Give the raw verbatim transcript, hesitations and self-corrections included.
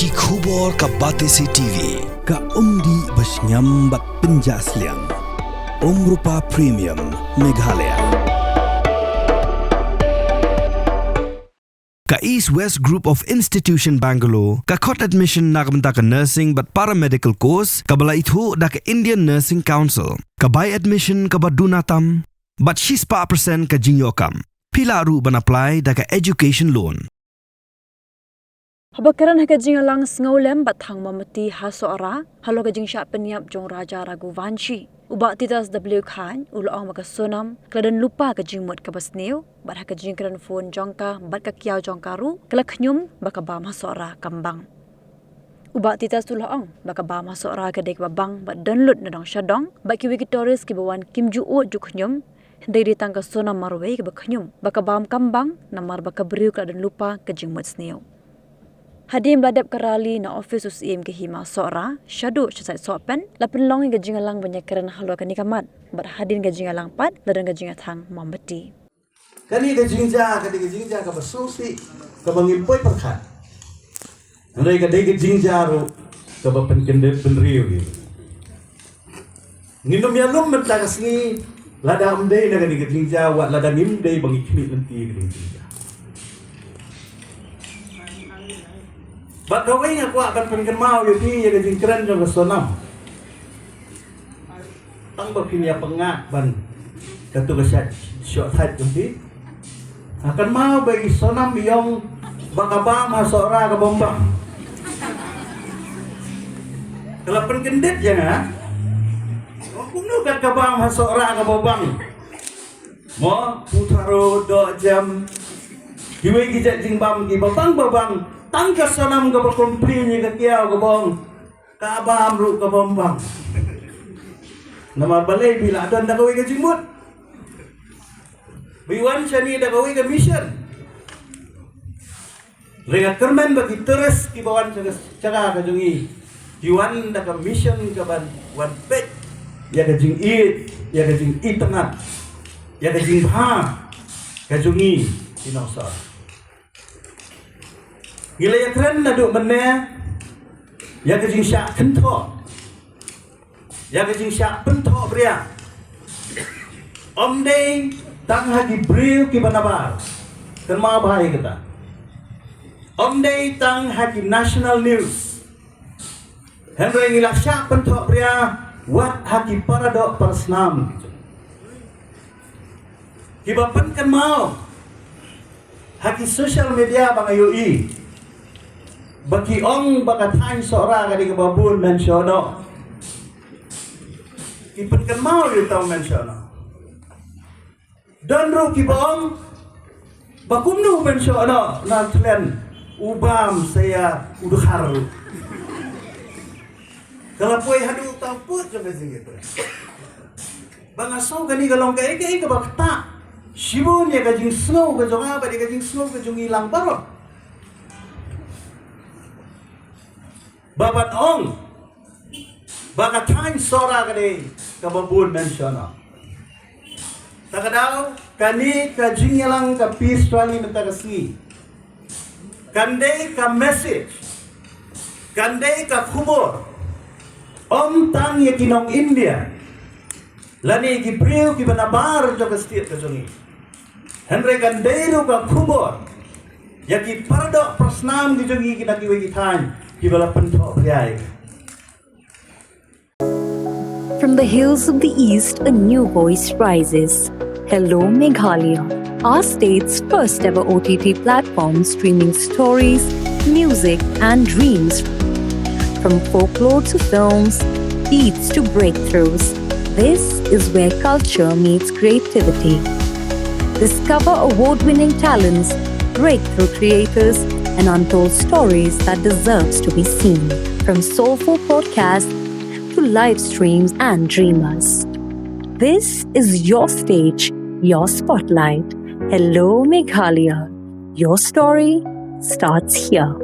Ki khubor ka Batesi T V. Ka umdih ba shngiam bad pynjah sliang. Umrupa Premium, Meghalaya. Ka East West Group of Institution Bangalore ka khot admission na ka bynta ka nursing bad paramedical course kaba la ithuh da ka Indian Nursing Council. Ka bai admission kaba duna tam bad shispah percent ka jingïoh kam. Phi lah ruh ban apply da ka education loan. Haba kren ha ka jingïalang sngewlem bad thang mombati ha Sohra halor ka jingshah pynïap jong Raja Raghuvanshi, u Bah Titus W Chyne u la ong ba ka Sonam ka la don lypa ka jingmut kaba sniew bad ha ka jingkren phone jong ka bad ka kiaw jong ka ruh ka la khñium ba ka bam ha Sohra kam bang. U Bah Titus u la ong ba ka bam ha Sohra ka dei kaba bang bad don lut na dong sha dong bad kiwei ki tourist kiba wan kim ju ud ju khñium. Hynrei dei tang ka Sonam marwei kaba khñium ba ka bam kam bang namar ba ka briew ka la don lypa ka jingmut sniew. Hadien ba la dep ka rally na office u Syiem ka Hima Sohra shaduh sha sait Sohpen la pynlong ïa ka jingïalang ban ïakren halor kane ka mat bad hadien ka jingïalang pat la don ka jingïathang mombati. Kane ka jingjia ka dei ka jingjia kaba sngewsih kaba ngim poi pyrkhat. Hynrei ka dei ka jingjia ruh kaba pynkyndit bynriew ïa ngi. Ngin ym ïalum mynta ka sngi lada ym dei na kane ka jingjia wat lada ngim dei ba ngi khmih lynti ïa kane ka jingjia. Bad kawei nga kwah ban pynkynmaw ïa phi ïa ka jingkren jong ka Sonam. Tang ba phin ïa pyngngad ban katu ka shait shoh thait jong phi. Nga kynmaw ba i Sonam i ong ba ka bam ha Sohra ka bym bang. Ka la pynkyndit ïa nga. Kumno kat ka bam ha Sohra ka bym bang. Mo, Putharoh, Dohjem. Kiwei ki jait jingbam kiba bang ba bang. Tang ka Sonam kaba complain ïa ka kiaw ka bam. Ka bam ruh ka bym bang. Namar balei? Ba la don da kawei ka jingmut. Ba i wan shane da kawei ka mission. Hynrei nga kyrmen ba ki tourist kiba wan sha ka jaka ka jong ngi ki wan da ka mission ka ban wan peit ïa ka jingïeit, ïa ka jingitynnad, ïa ka jingbha ka jong ngi ki nongshong. Ngi la ïakren naduh mynne ïa ka jingshah kynthoh, ïa ka jingshah pynthohbria. Ym dei tang ha ki briew kiba nabar. Kynmaw bha ïa kata. Ym dei tang ha ki national news. Hynrei ngi la shah pynthohbria wat ha ki paradoh parasnam. Kiba pynkynmaw ha ki social media ba nga ïohi ba ki ong ba ka thaiñ Sohra ka dei kaba bun mynshuwa noh. Ki pynkynmaw ïa uta u mynshuwa noh. Don ruh kiba ong ba kumno u mynshuwa noh na thlen u bam sa ïa u dkhar ruh. Ka la poi haduh uta u pud jong ka jingïathuh. Ba nga sngew kane ka long kaei kaei kaba ktah shibun ïa ka jingsngew ka jong nga bad ïa ka jingsngew ka jong ngi lang baroh. Ba ban ong ba ka thaiñ Sohra ka dei kaba bun mynshuwa noh. Ta ka daw kane ka jingïalang ka peace rally mynta ka sngi kan dei ka message, kan dei ka khubor ym tang ïa ki nong India lane ki briew kiba nabar jong ka state ka jong ngi. Hynrei kan dei ruh ka khubor ïa ki paradoh parasnam ki jong ngi ki na kiwei ki thaiñ kiba la pynthohbria. From the hills of the East, a new voice rises. Hello, Meghalaya, our state's first ever O T T platform streaming stories, music, and dreams. From folklore to films, beats to breakthroughs, this is where culture meets creativity. Discover award winning talents, breakthrough creators, and untold stories that deserves to be seen. From soulful podcasts to live streams and dreamers. This is your stage, your spotlight. Hello, Meghalaya. Your story starts here.